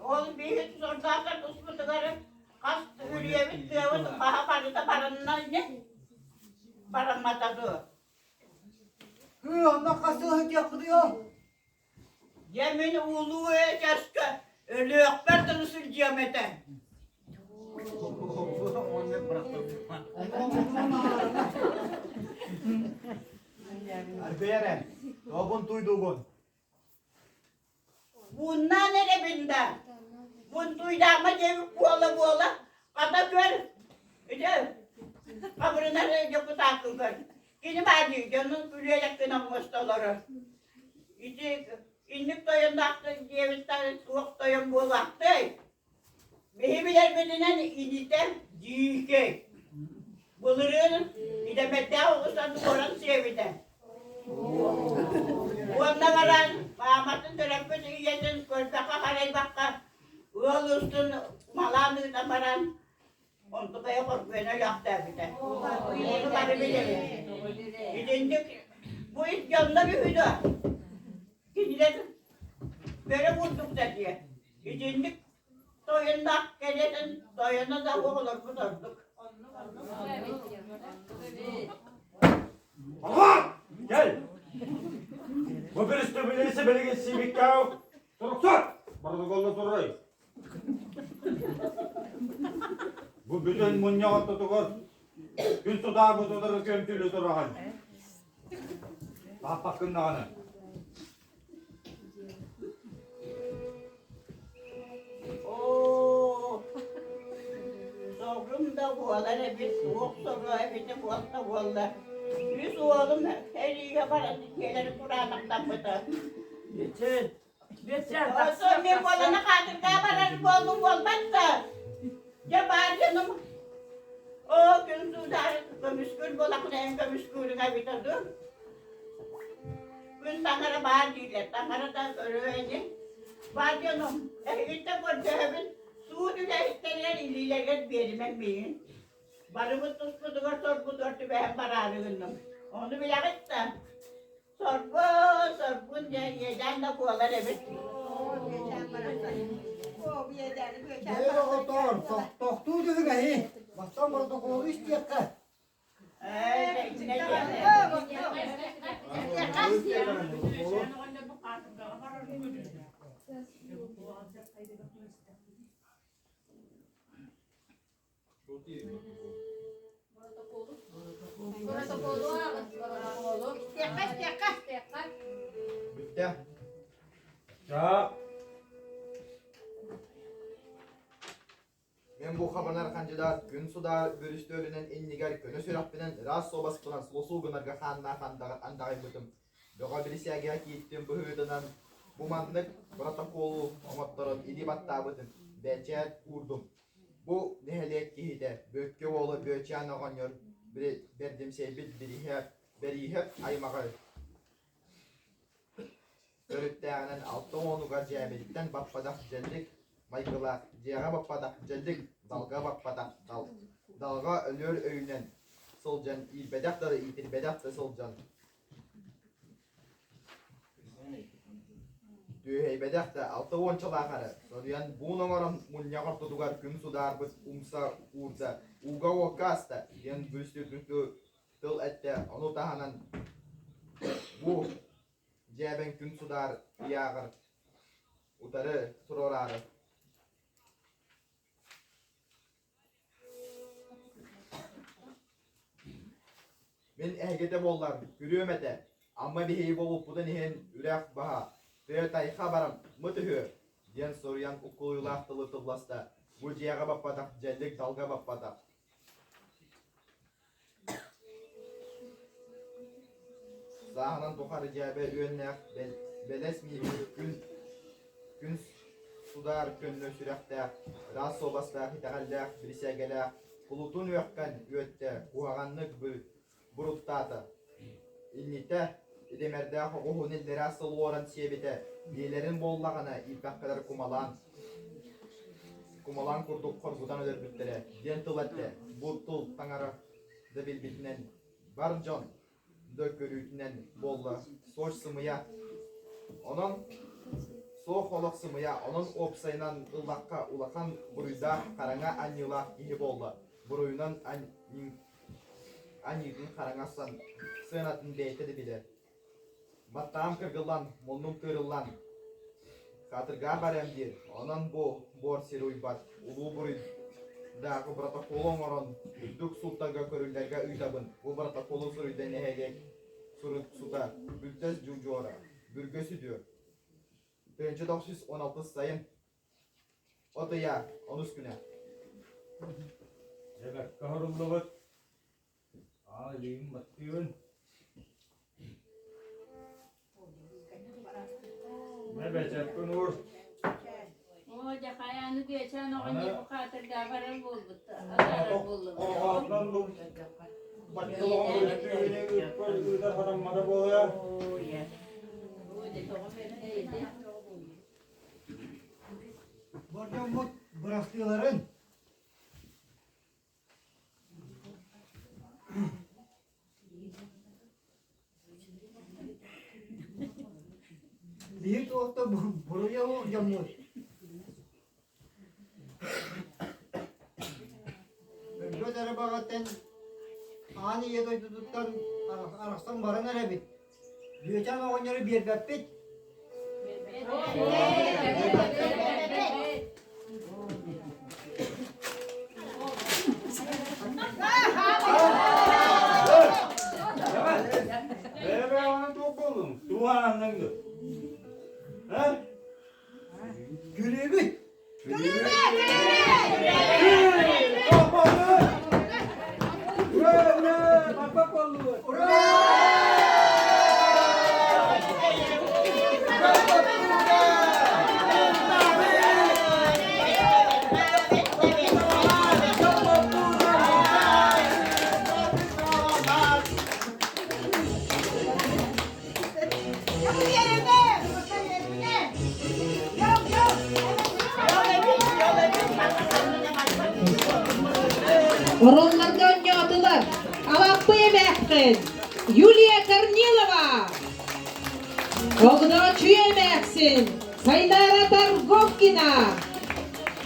A: Ол биһи сордоохтор туспутугар хас үрүйэбит тыабыт баһа барыта баранна ини бараммата дуо?
G: Һыы, онно хас сыл сылдьыахпытый ол?
A: Дьэ мин улуу эчэскэ өлүөхпэр дылы сылдьыам этэ.
D: Аргыйар эн, тообун туйдугун.
A: Буннаан эрэбин да, бунтуйдаама диэбит буола-буола, хата көр, ити хабырынар дьокутааккын көр. Кини баар дии, дьонун күлүөлэк гына оҥосто олорор. Ити инник тойонноохтор диэбиттэр туох тойон буолуохтай? Биһи билэрбитинэн инитэ дьиикэй. Былырыын идэмэрдээх оҕустан туоран сиэбитэ. Уонна баран мааматын төрөппүт ийэтин көрбөххө-харайбакка ыал устун малаан ыытан баран онтукайа хоргуйан өлөөхтөөбүтэ. Ону бары билэбит. Итинник. Бу ис дьоннор үһү дуо? Кинилэр бөрө курдуктар дии. Итинник тойонноох кэриэтин тойоно да оҕолорбут ордук.
K: Кэл! Бу преступление билигин сиибиккэ Туруксут! Протоколла турай. Бу бүтүн мунньах ортотугар күн судаарбыт утары көмтүлү тураҕын. Тааппаккын даҕаны.
A: Оо, сорум да буолар эбит, суох соруо эбитэ буолта буолла. Үс уолум эриигэ баран дьиэлэри кураанахтаммыта. Оттон мин буолана хаатыргаа барар буоллум буолбат да. Дьэ баар дьонум оо күн суудаар көмүскүүр буолахына эн көмүскүүрүҥ эбитэ дуу. Күн таҥара баар дииллэр, таҥара да көрүө ини. Баар дьонум, эһигиттэн көрдөһөбүн, суут үлэһиттэригэр илиилэригэр биэримэҥ миигин. Барыбыт туспутугар сорбутугар түбэһэн бараары гынным. Ону билэҕит да? Сорбун, сорбун диэн иэдээн да буолар эбит.
G: Бэйэ оҕотоор, тохтуу түһүҥ эһи. Бастаан боротокуолу истиэххэ.
D: Бүттэ. Мин бу хабанар хандьыдаат күн судаар бүрүстүөлүнэн иннигэр көнө сүрэхпинэн ыраас суобаспынан слосуу гынарга хааннаах андаҕайбытым. Бөҕө бирисээгэҕэ кииртим быһыытынан бу маннык протоколу оҥотторон илии баттаабытым, бэчээт уурдум. Бу нэһилиэк киһитэ Бүөккэ уола Бүөчээн оҕонньор бэрдимсэйбит Бэрииһэп аймаҕа Төрүттээҕинэн алта уонугар дьээбититтэн баппатах дьэллик майгылаах, дьиэҕэ баппатах дьэллик, далга баппатах дал, далга өлүөр өйүнэн сылдьан иирбэтэх да иитирбэтэх да сылдьан түөһэйбэтэх да алта уончалаах эрэ соруйан буун оҥорон мунньах ортотугар күн судаарбыт умса уурда, ууга-уокка аста диэн бүрүстүрбүттүү тыл эттэ, ону таһынан бу дьээбэҥ күн судаар ыйааҕар утары туруораары Мин эһигитэ буоллар күрүөм этэ, Амма биһиги буолбуппутун иһин үрэх баһа, тыа тайха баран мыт үһү диэн суруйан уккулуйулаах тылы тылласта. Бу дьиэҕэ баппатах дьэллик далга баппатах. Сааһынан тухары дьээбэ үөннээх бэлэс миигин күн күн судаар көннө сүрэхтээх, ыраас суобастаах итэҕэллээх бирисээгэлээх кулутун үөххэн үөттэ куһаҕаннык буруттаата. Иннитэ идэмэрдээх оҕуһун иллэрээ сыл уоран сиэбитэ, биэлэрин буоллаҕына ииппэххэлэр кумалаан кумалаан курдук хоргутан өлөрбүттэрэ диэн тыл эттэ. Бу тыл таҥара да билбитинэн бар дьон да көрүүтүнэн буолла суоч сымыйа. Онон суох олох сымыйа, онон уопсайынан ыллахха улахан буруйдаах хараҥа анньыылаах киһи буолла. Буруйунан аньыытын хараҥа сыанатын бэйэтэ да билэр. Баттаҕым кыргыллан, муннум тыырыллан, хаатыргаан барыам диир. Онон бу буор сири уйбат улуу буруйдаах протоколу оҥорон үрдүк сууттарга көрүллэргэ ыытабын. Бу протоколу суруйда нэһилиэк суруксута Бүлтэс Дьудьуора, Бүргэ Сүдүө. 1916 сайын от ыйа онус күнэ.
K: Дьэ бэркэ оһоруллубут. Аа, илиигин баттыыбын. Мэ бэчэппин уур.
C: Оо, дьэ хайааны Бүөчээн оҕонньор бу хаатыргаа барар буолбут атаарар буоллубут.
K: Оҕоотунан бу баччалаҕын өрүттүүнү ыыппар ыытар хатаммата буолуо.
C: Оо, дьэ тоҕо бэрдэй ити.
G: Бордьоммут бырастыыларын Биһи туох да буруйа суох дьоммут. Өлбөт эрэ баҕаттан аан ийэ дойдутуттан арахсан баран эрэбит. Бүөчээн оҕонньору биэрбэппит.
K: Бэйэ-бэйэ ону туох буоллуҥ? Туһааннаҥ дуо? Һэ?
G: Күлүүбүт!
F: Ура, ура, папа буоллубут!
G: Ура!
J: Оруолларга оонньоотулар Алаппый эмээххин Юлия Корнилова, Огдоочуйа эмээхсин Сайдара Торговкина,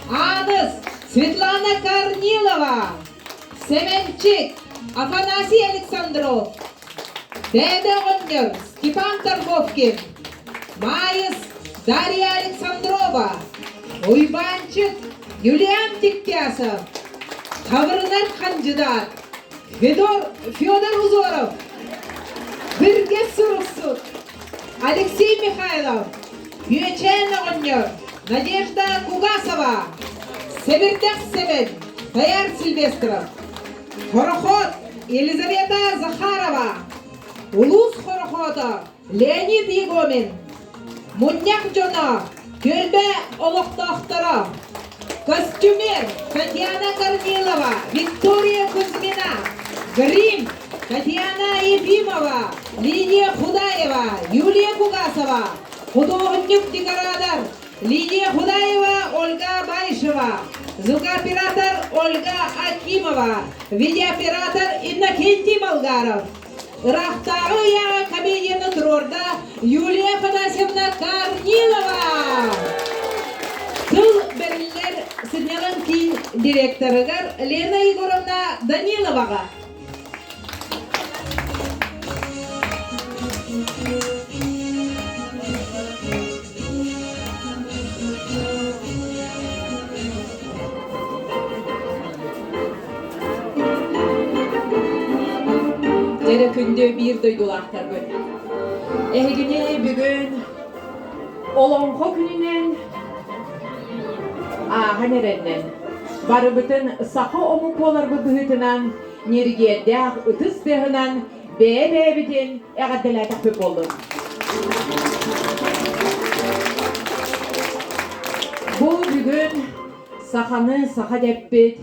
J: Ааныс Светлана Корнилова, Сэмэнчик Афанасий Александров, Дээдэ оҕонньор Степан Торговкин, Маайыс Дарья Александрова, Уйбаанчык Юлиан Тиктясов, Хабырынар хандьыдаат Федор, Федор Узоров, Бүргэс суруксут Алексей Михайлов, Бүөчээн оҕонньор Надежда Кугасова, Сэбирдэх Сэмэн Таяр Сильвестров, Хорохот Елизавета Захарова, улуус хорохото Леонид Егомин, мунньах дьоно, түөлбэ олохтоохторо, костюмер Татьяна Корнилова, Виктория Кузьмина, грим Татьяна Ефимова, Лидия Худаева, Юлия Кугасова, худуоһунньук-декоратор Лидия Худаева, Ольга Байшева, звукооператор Ольга Акимова, видеооператор Иннокентий Болгаров. Ыраахтааҕы ыйааҕа комедияны туруорда Юлия Афанасьевна Корнилова. Тыл бэриллэр сынньалаҥ киин директорыгар Лена Егоровна Даниловаҕа. Дьэрэ күндү биир дойдулаахтарбыт. Эһигини бүгүн Олоҥхо күнүнэн ааһан эрэннэн барыбытын саха омук буоларбыт быһыытынан ньиргиэрдээх ытыс тыаһынан бэйэ-бэйэбитин эҕэрдэлээтэхпит буоллун. Бу бүгүн саханы саха дэппит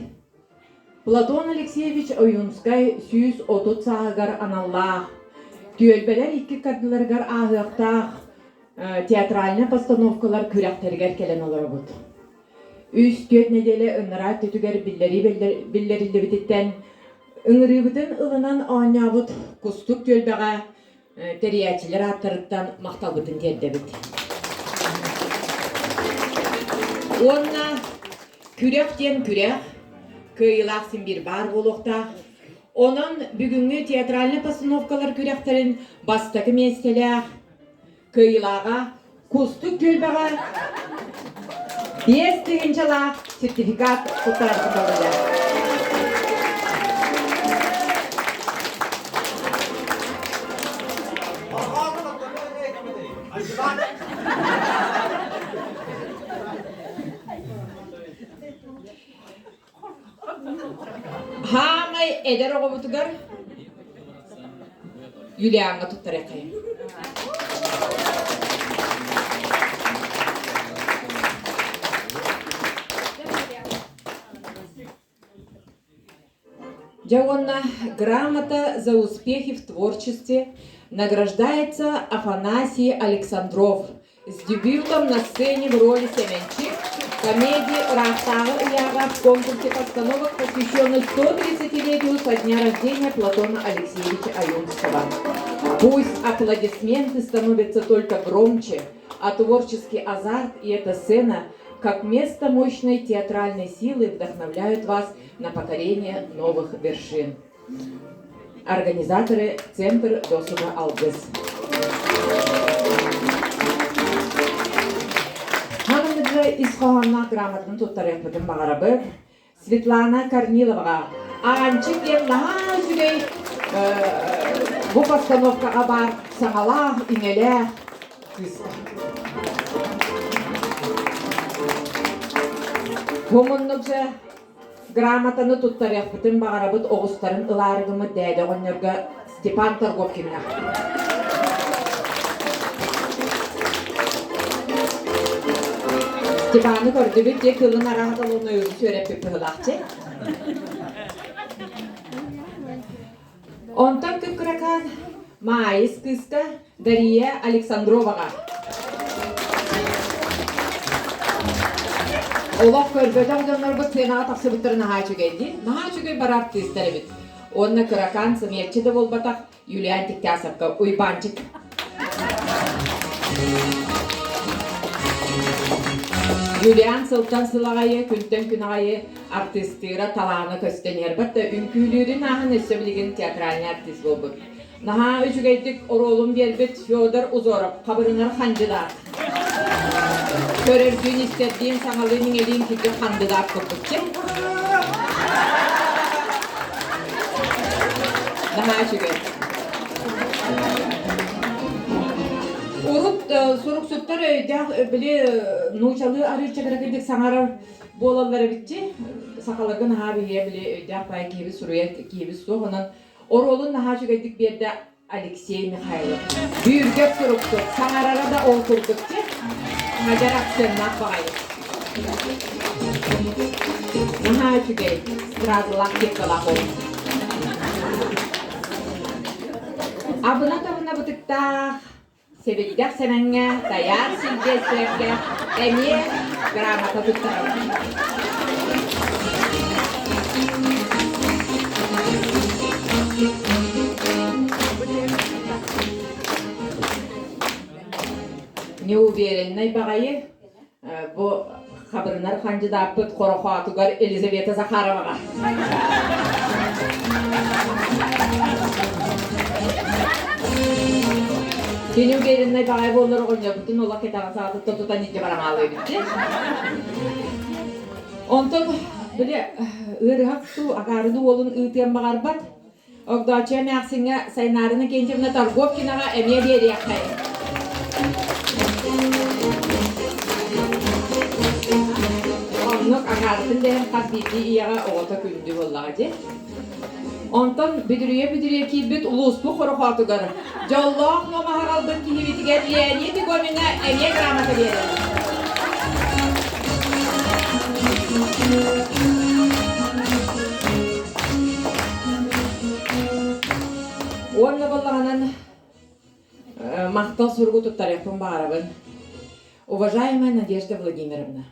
J: Платон Алексеевич Ойуунскай 130 сааһыгар аналлаах түөлбэлэр икки ардыларыгар ааһыахтаах театральнай постановкалар күрэхтэригэр кэлэн олоробут. Үс-түөрт нэдиэлэ ынараа өттүгэр биллэрии биллэриллибититтэн ыҥырыыбытын ылынан оонньообут Кустук түөлбэҕэ тэрийээччилэр ааттарыттан махталбытын тиэрдэбит. Уонна күрэх диэн күрэх, кыайыылаах син биир баар буолуохтаах. Онон бүгүҥҥү театральнай постановкалар күрэхтэрин бастакы миэстэлээх Кыайыылааҕа Кустук түөлбэҕэ 5 тыһыынчалаах сертификат туттарарга буолла. Хаамай эдэр оҕобутугар Юлиаҥҥа туттарыаххайын. Дьэ уонна грамота за успехи в творчестве награждается Афанасий Александров С дебютом на сцене в роли Семенчик комедии «Ыраахтааҕы ыйааҕа» в конкурсе постановок, посвященных 130-летию со дня рождения Платона Алексеевича Ойунского. Пусть аплодисменты становятся только громче. А творческий азарт и эта сцена, как место мощной театральной силы, вдохновляют вас на покорение новых вершин. Организаторы Центр досуга «Алгыс». Ханыгы ис хоһоонноох грамотаны туттарыахпытын баҕарабыт. Светлана Корниловаҕа Аанчык диэн наһаа үчүгэй бу постановкаҕа баар саҥалаах, иҥэлээх кыыска. Бу муннук же грамотаны туттарыахпытын баҕарабыт оҕустарын ылаары гыммыт дээдэ оҕонньорго Степан Торговкиҥҥа. Степаны көрдүбүт дьэ кылын араһа талонуйу сүөрэппит быһылаахчы. Онтон кып-кыракаан Маайыс кыыска Дария Александроваҕа. Олох көрбөтөх дьоннорбут сценаҕа тахсыбыттара наһаа үчүгэй дии. Наһаа үчүгэй бары артыыстар эбит. Уонна кыракаан сымыйаччы да буолбатах Юлиан Тиктясовка Уйбаанчык. Юлиан сылтан сыл аҕайы, күнтэн күн аҕайы артыыстыыра талаана көстөн иһэр. Бат да үҥкүүлүүрүн ааһан өссө билигин театральный артист буолбут. Наһаа үчүгэйдик оруолун биэрбит Федор Узоров хабырынар хандьыдаат. Көрөрдүүн, истэрдиин, саҥалыын, иҥэлиин кирдик хандыдаат курдук. Наһаа үчүгэй. Урут суруксуттар өйдөөх били нуучалыы арыычча кыракыйдык саҥарар буолаллар эбитчи. Сахаларга наһаа биһиэ били өйдөөх баай киһибит суруйар киһибит суох. Онон оруолун наһаа үчүгэйдик биэрдэ Алексей Михайлов. Бүүргэп суруксут, саҥарара да ол курдук чэ. Мадьар акценнаах баҕайы. Наһаа үчүгэй, стразалаах кепкалаах ол. Абына-табына бытыктаах, Сэбирдэх Сэмэҥҥэ, Дайаар Силбиэстэрэпкэ эмиэ грамота туттарабын. Неувереннай баҕайы бу хабырынар хандьыдааппыт хорохоотугар Елизавета Захароваҕа. Кини увереннай баҕайы буоллар оҕонньорбутун олох кэтэҕин саҕатыттан тутан илдьэ бараҥаалыыбыт дии. Онтон били ыарыһах туу акаарыны уолун ыытыан баҕарбат. Огдооччу эмээхсиҥҥэ Сайнаарына Кентьевна Торговкинаҕа эмиэ биэриэххэй. Оннук аҥаарытын дэһэн хас биирдии ийэҕэ оҕото күндү буоллаҕа дии. Онтон бүдүрүйэ-бүдүрүйэ киирбит улууспут хорохоотугар дьоллоох нуомаһа аҕалбыт киһибитигэр Леонид Егомиҥҥа эмиэ грамота биэрэбит. Уонна буоллаҕынан махтал суругу туттарыахпын баҕарабын. Уважаемая Надежда Владимировна,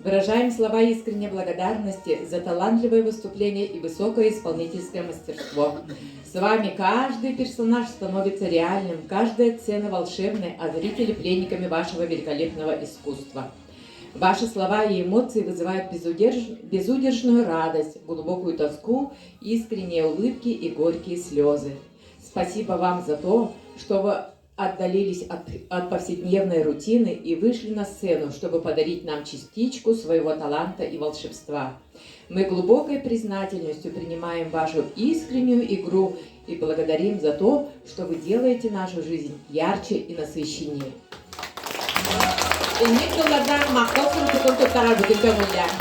J: выражаем слова искренней благодарности за талантливое выступление и высокое исполнительское мастерство. С вами каждый персонаж становится реальным, каждая сцена волшебной, а зрители пленниками вашего великолепного искусства. Ваши слова и эмоции вызывают безудержную радость, глубокую тоску, искренние улыбки и горькие слезы. Спасибо вам за то, что вы отдалились от повседневной рутины и вышли на сцену, чтобы подарить нам частичку своего таланта и волшебства. Мы глубокой признательностью принимаем вашу искреннюю игру и благодарим за то, что вы делаете нашу жизнь ярче и насыщеннее. Инник тыллардаах махтал сурукутун туттарарбытын көҥүллээх.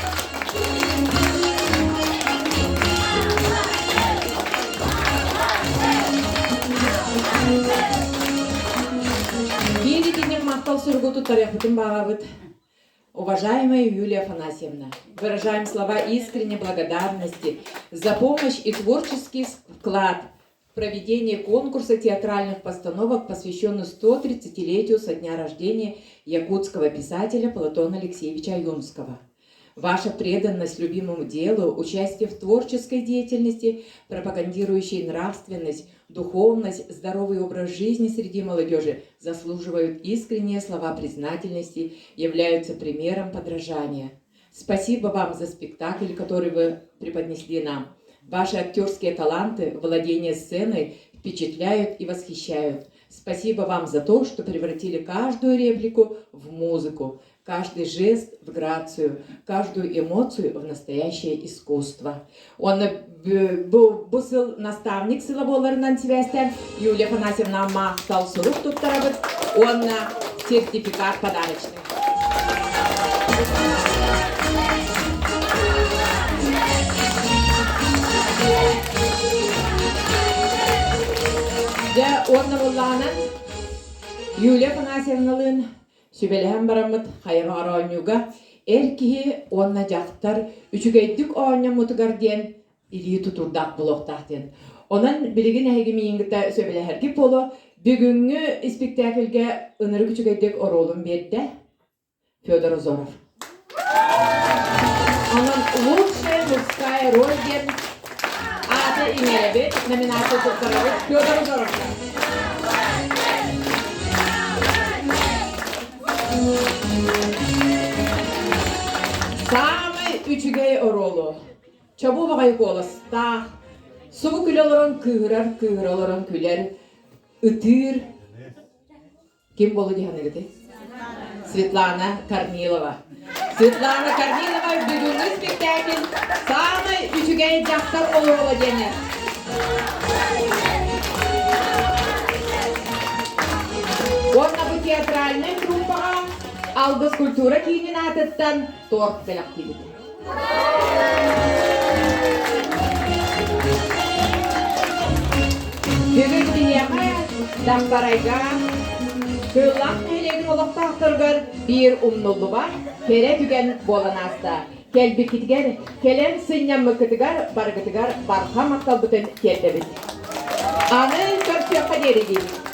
J: Биир итинник махтал суругу туттарыахпытын баҕабыт. Уважаемая Юлия Афанасьевна, выражаем слова искренней благодарности за помощь и творческий вклад в проведение конкурса театральных постановок, посвященных 130-летию со дня рождения якутского писателя Платона Алексеевича Аюнского. Ваша преданность любимому делу, участие в творческой деятельности, пропагандирующей нравственность, духовность, здоровый образ жизни среди молодежи заслуживают искренние слова признательности, являются примером подражания. Спасибо вам за спектакль, который вы преподнесли нам. Ваши актерские таланты, владение сценой впечатляют и восхищают. Спасибо вам за то, что превратили каждую реплику в музыку, каждый жест в грацию, каждую эмоцию в настоящее искусство. Он бу, бу сыл наставник сыла буоларынан сибээстээн Юлия Афанасьевна махтал сурук туттарабыт уонна сертификат подарочный. Дьэ, уонна буллаҕынан Юлия Афанасьевналыын Сүбэлэһэн бараммыт хайабаҕар оонньууга эр киһи уонна дьахтар үчүгэйдик оонньоммутугар диэн илии тутуурдаах буолуохтаах диэн. Онон билигин эһиги миигин кытта сөбүлэһэргит буолуо. Бүгүҥҥү испиктээкилгэ ынырык үчүгэйдик оруолун биэрдэ Федор Озоров. Онон лучшая мужская роль диэн ааты иҥэрэбит, номинация туттарабыт Федор Озоровка. Саамай үчүгэй оруолу чобу баҕайы куоластаах, субу күлэ олорон кыыһырар, кыыһыра олорон күлэр, ытыыр Ким буолу дии саныыгытый? Светлана Корнилова. Светлана Корнилова бүгүҥҥү спектакль саамай үчүгэй дьахтар оруола диэнэ. Уонна бу театральнай труппаҕа Алгыс культура киинин аатыттан торт бэлэхтиибит. Бүгүн биһиэхэ Дамбарайга Кыыллаах нэһилиэгин олохтоохторугар биир умнуллубат кэрэ түгэн буолан ааста. Кэлбиккитигэр, кэлэн сынньаммыккытыгар барыгытыгар барҕа махталбытын тиэрдэбит. Аны көрсүөххэ диэри диибит.